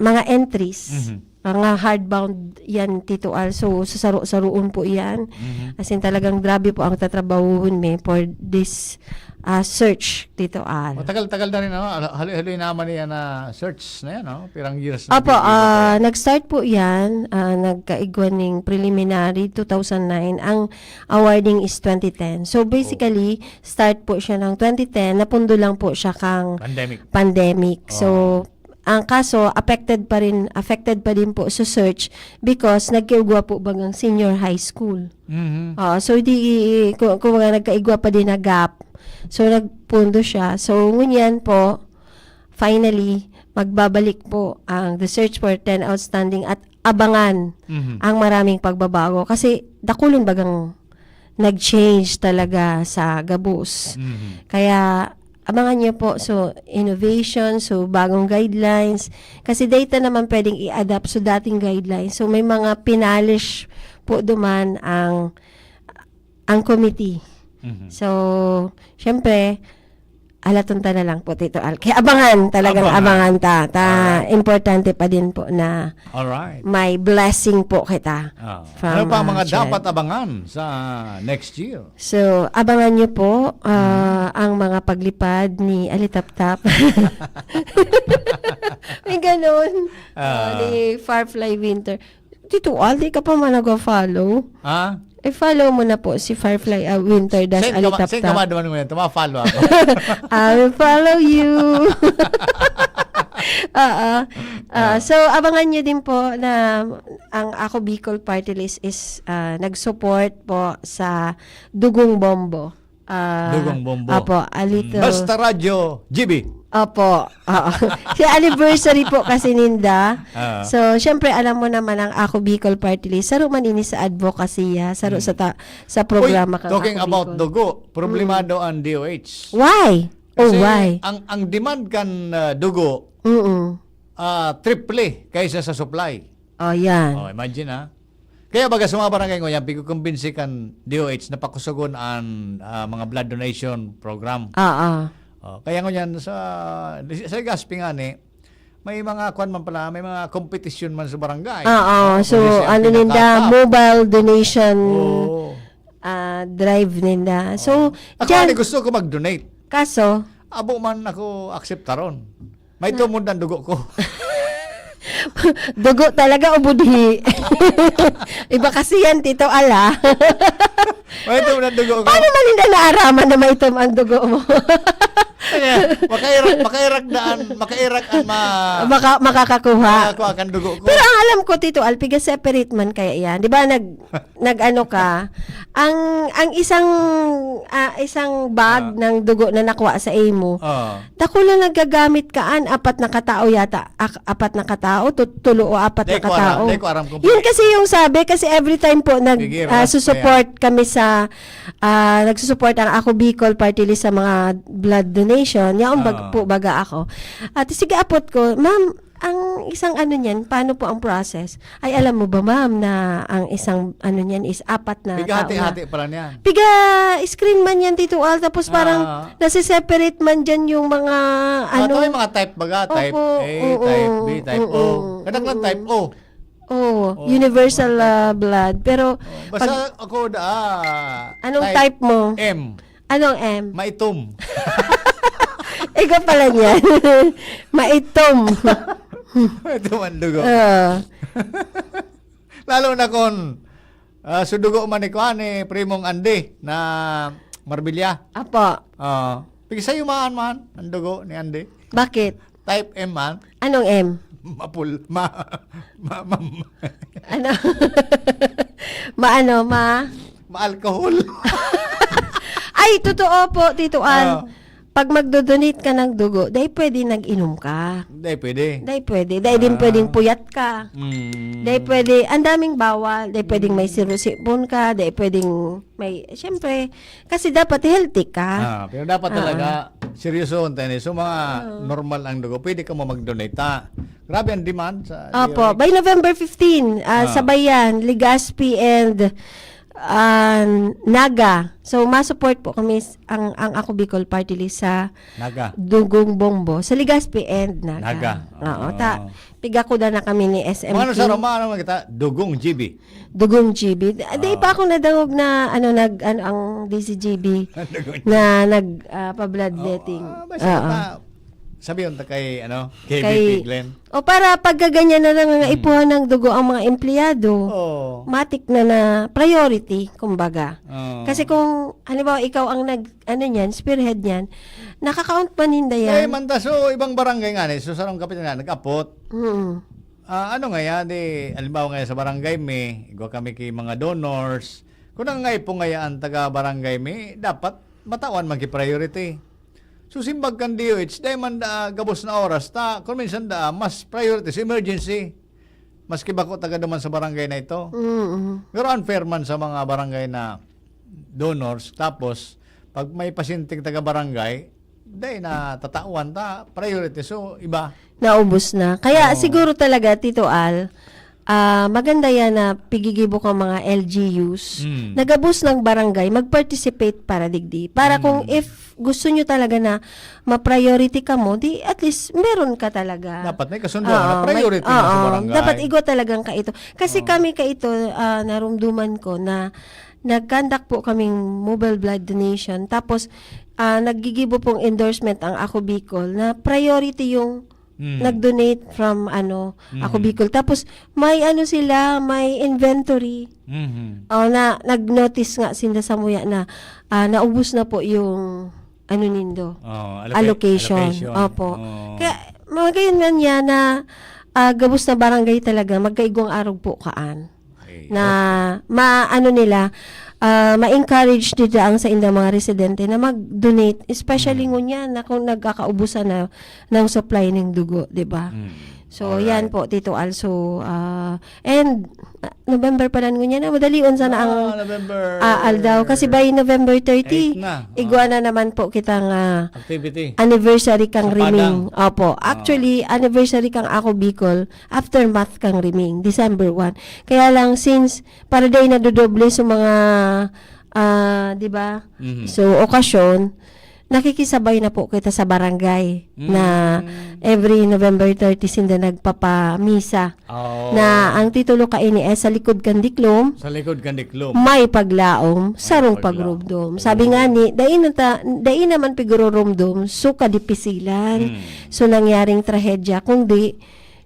mga entries. Mhm. Mga hardbound yan, Tito Al. So, sasaro-saroon po yan. Mhm. As in, talagang grabe po ang tatrabahuhon mi for this, ah, search, Tito Al. Matagal-tagal na rin, ano? Hal-, haloy-haloy naman yan na search na yan, no? Pirang years na Opo, ginagawa ah, yan. nag-start po yan, ah, nagkaigwa ning preliminary, two thousand nine. Ang awarding is twenty ten. So, Oh. basically, start po siya ng twenty ten, napundo lang po siya kang Pandemic. pandemic. So, Oh. ang kaso, affected pa rin, affected pa din po sa search because nagkaigwa po bagang senior high school. Mhm. Ah, so, di, ku-, kumbaga, nagkaigwa pa din na gap. So, nagpundo siya. So, ngunyan po, finally, magbabalik po ang the search for ten outstanding at abangan Mhm. ang maraming pagbabago. Kasi, dakulon bagang nag-change talaga sa gabos. Mhm. Kaya, abangan niyo po. So, innovation, so, bagong guidelines. Kasi data naman pwedeng i-adapt sa dating guidelines. So, may mga pinalish po duman ang, ang committee. Mhm. So, syempre, alaton ta na lang po, Tito Al. Kaya abangan, talagang Abangan. abangan ta. Ta, Alright. importante pa din po na Alright. may blessing po kita Ah. from, Ano pa ang ah, mga Chad. dapat abangan sa next year? So, abangan nyo po, ah, Mm. ang mga paglipad ni Alitaptap. May ganun. Ah, Ah. ni Firefly Winter. Tito Al, di ka pa man nag-follow? Ha? I-follow mo na po si Firefly, ah, Winter Das Send ka ma-, Alitaptap. send ka ma-, duman mo yan. Tuma-follow ako. I will follow you. Oo. Ah, Ah. so, abangan nyo din po na ang Ako Bicol Party List is, ah, nag-support po sa Dugong Bombo. Ah, Dugong Bombo. Opo, a Mm. little Basta Radyo, G B. Opo. Oo. Si anniversary po kasi ninda. Ah. So, syempre, alam mo naman ang Ako Bicol Party List. Saro man ini sa advocacy, ah. Saro Mm. sa ta-, sa Uy, programa kang talking Ako about Bicol. dugo, problemado Mm. ang D O H. Why? Oh, Kasi why? ang, ang demand kan, ah, dugo, Mm. ah, triple kaysa sa supply. Oh, yan. Oh, imagine, ah. Kaya baga sa mga barangay ngunyan, pigkukumbinsi kan D O H na pakusogon an, ah, mga blood donation program. Oo. Oh, kaya ngunyan sa, sa Legazpi ngani, may mga kwan man pala, may mga competition man sa barangay. Oo, Oh, so, kung sino ang ano ninda, pinaka-top. mobile donation, Oo. ah, drive ninda. So, Oo. Ako, dyan ani, gusto ko mag-donate. Kaso? Abo man ako akseptaron. May Na- tumod ang dugo ko. Dugo talaga o budhi? Iba kasi yan, Tito Al, ah. May tumod ang dugo ko. Paano man hindi naaraman na maitom ang dugo mo? Kaya, makairak-, makairak-daan, makairak ang ma-, Maka-, makakakuha. makakakuha kang dugo ko. Pero ang alam ko, Tito Al, piga-separate man kaya yan. Di ba, nag-, nag-ano ka, ang, ang isang, ah, isang bag Ah. ng dugo na nakuha sa imo, Ah. dakula nagagamit ka an apat na katao yata, ak-, apat na katao, tu-, tulo o apat Di na ko aram, katao. di ko aram kung Yun paano. kasi yung sabi, kasi every time po nag, Sige, ah, Ras, susupport kami sa, ah, nagsusupport ang Ako Bicol Party List sa mga blood donation. Yaon bag-, Ah. po baga ako. At sige, apot ko, "Ma'am, ang isang ano niyan, paano po ang process?" "Ay, alam mo ba, ma'am, na ang isang ano niyan is apat na tao na." Pighati-hati pala niyan. Piga-screen man yan, Tito Al, tapos parang Ah. nasi-separate man dyan yung mga Ah, ano. ito yung mga type baga, type Opo, A, oo, type B, type O. oo, Kadaklan oo. type O. Oo, Oh, universal, mga type ah, O. blood. Pero Oh, basta pag ako da, ah, Anong type type mo? M. Anong M? Maitom. Ikaw pala niyan. Maitom. Maitom ang dugo. Oo. Lalo na kung, ah, sudugo man ni kuan, ni Primong Andy na Marbella. Apo. Ah, pigsayumaan man ang dugo ni Andy. Bakit? Type M man. Anong M? Mapul-, ma-, ma-, ma-, Ano? Maano, ma- Ma-alcohol. Ay, totoo po, Tito Al. Ah. Pag magdo-donate ka ng dugo, dai pwede nag-inom ka. Dai pwede. Dai pwede. Dai din Ah. pwedeng puyat ka. Mm. Dai pwede, ang daming bawal. Dai pwedeng may Mm. sirosipon ka. Dai pwedeng may, siyempre, kasi dapat healthy ka. Ah, pero dapat Ah. talaga, seryoso, tayo. So, mga Ah. normal ang dugo, pwede ka mo mag-donate, ha? Grabe ang demand sa Opo, D O H. By November fifteen, ah, Ah. Sabayan, Legazpi, and, ah, Naga. So, ma-support po kami s-, ang, ang Ako Bicol Party List sa Naga. Dugong Bombo, sa Legazpi and Naga. Naga. Oo, ta-, Oo. pigakuda na kami ni S M Q. Mga ano sa Roma, ano man kita? Dugong G B. Dugong G B. Ah, di Oo. pa ako nadangog na, ano, nag-, ano, ang D C G B Dugong G B. na nag, ah, pa-bloodletting. Oo, ah, basta Oo. ta-, sabihin ta kay, ano, K V P Kay, Glenn. o para pagkaganyan na lang nga Hmm. ipuhan ng dugo ang mga empleyado. Oo. Matik na na priority, kumbaga. Oo. Kasi kung, halimbawa, ikaw ang nag-, ano niyan, spearhead niyan, nakaka-count pa ninda Dahil yan. man ta, so, ibang barangay nga, eh, so, sarong kapitan nga, nag-apot. Mm. Ah, ano ngaya, di, halimbawa ngaya sa barangay mi, igwa kami ki mga donors. Kung nangangaipo ngaya ang taga-barangay mi, dapat matawan man ki priority. So, simbag kan D O H, dai man da gabos na oras, ta, kung minsan da, mas priority sa emergency. Maski bako taga duman sa barangay na ito. Mm. Pero unfair man sa mga barangay na donors. Tapos, pag may pasyenteng taga-barangay, dai na tatawan ta, priority. So, iba. Naubos na. Kaya Oo. siguro talaga, Tito Al, ah, maganda yan na pigigibo kang mga L G Us Mm. na gabos ng barangay, mag-participate para digdi. Para kung Mm. if gusto nyo talaga na ma-priority ka mo, di at least meron ka talaga. Dapat may kasundo Oo, na may priority na sa oo. barangay. Dapat igwa talagang kaito. Kasi Oo. kami kaito, ah, narumduman ko na nag-conduct po kaming mobile blood donation. Tapos, ah, naggigibo pong endorsement ang Ako Bicol na priority yung Mm. nag-donate from, ano, Ako Mm. Bicol. Tapos, may ano sila, may inventory. Mhm. Oh, na, nag-notice nga sinda sa muya na, ah, naubos na po yung ano nindo, Oh, alloca-, allocation. allocation. Opo. Oh. Kaya, mga gayon nga niya na, ah, gabos na barangay talaga, magkaigwang arog po kaan. Okay. Na, ma-, ano nila, ah, ma-encourage nila ang sa indang mga residente na mag-donate, especially Mm. ngunyan na kung nagkakaubusan na ng supply ng dugo, di ba? Mm. So, Alright. yan po, Tito Al. So, ah, and, ah, November pa lang ngunyan na, madalion sana ang, Ah, November ah, aldaw. Kasi by November thirty, eight na. igwa Ah. na naman po kitang, ah, Activity. anniversary kang Sa Riming. Padang. Opo. Ah. Actually, anniversary kang Ako Bicol, aftermath kang Riming, December one. Kaya lang, since para day nadodoble sa mga, ah, di ba? Mhm. So, okasyon, nakikisabay na po kita sa barangay Mm. na every November thirty sinda nagpapamisa. Oh. Na ang titulo kaini ay Sa Likod kan Diklom, Sa Likod kan Diklom. May Paglaom, May Sarong Paglaom. Pagrumdom. Sabi Oh. nga ni, dai na ta-, dai naman pigururumdom, so kadipisilan. Mm. So nangyaring trahedya, kundi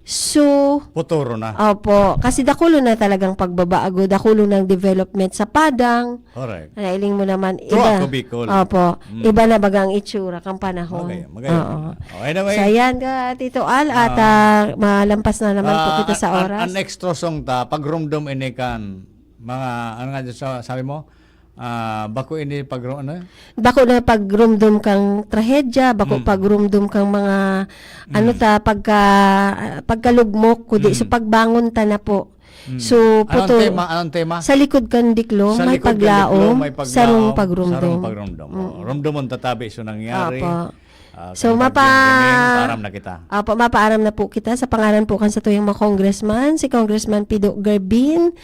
So, Puturo na. opo. Kasi dakulo na talagang pagbabago, dakulo ng development sa Padang. Correct. Nailing mo naman, True iba. ako, Bicol. Opo. Mm. Iba na baga ang itsura kang panahon. Okay, magay-, Oo. oh, anyway. So, ayan ka, Tito Al, at, Ah, ah, malampas na naman po ah, kita sa an-, oras. An extra song ta, pagrumdom ini kan mga, ano nga sa-, sabi mo? Ah, bako ini pagru-, ano? Bako na pagrumdom kang trahedya, bako Mm. pagrumdom kang mga, ano Mm. ta, pagka-, pagkalugmok, kundi Mm. so pagbangon ta na po. Mm. So, Anong putol. tema? Anong tema? Sa likod kan diklo, Sa may likod kan diklo, paglaom, may paglaom, sarong pagrumdom. sarong pagrumdom. Mm. Oh, rumdomon ta tabi so nangyari. Apo. Ah, So, kung mapa-, pag-, aram na kita. Apo, mapaaram na po kita sa pangaran po kan satuyang mga congressman, si Congressman Pido Gerbin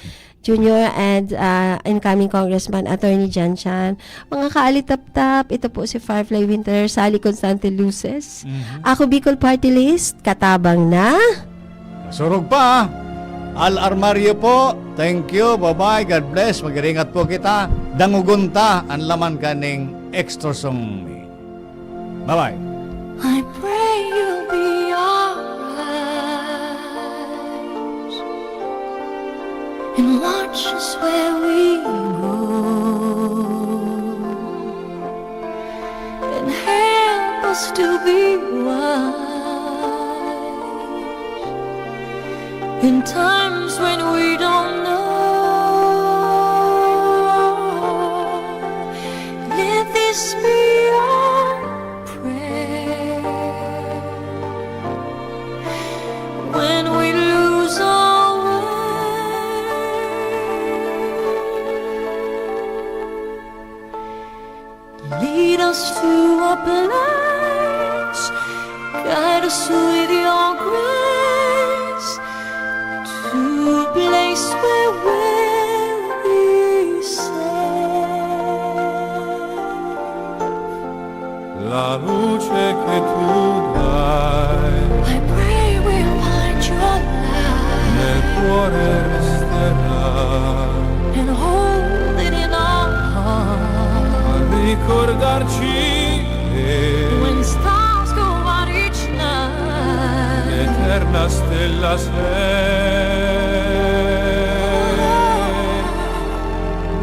Junior and, ah, incoming Congressman Attorney Jan Chan. Mga kaalitaptap, ito po si Firefly Winter, Sally Constante Luces. Mhm. Ako Bicol Party List, katabang na. Surog pa. Al Armario po, thank you, bye-bye, God bless, mag-iringat po kita. Dangogon ta an laman kaning extra song mi. Bye-bye. I pray you'll be alright and watch us where we go and help us to be wise in times when we don't know. Let this be our prayer when we lose our way. Lead us to a place, guide us with your grace, to a place where we'll be safe. La luce che tu dai I pray we'll find your light nel cuore resterà and hold it in our heart a ricordarci che when stars go out each night l'eterna stella sei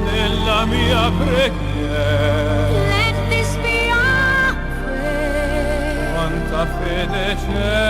nella mia preghiera. Let this be our prayer. Quanta fede c'è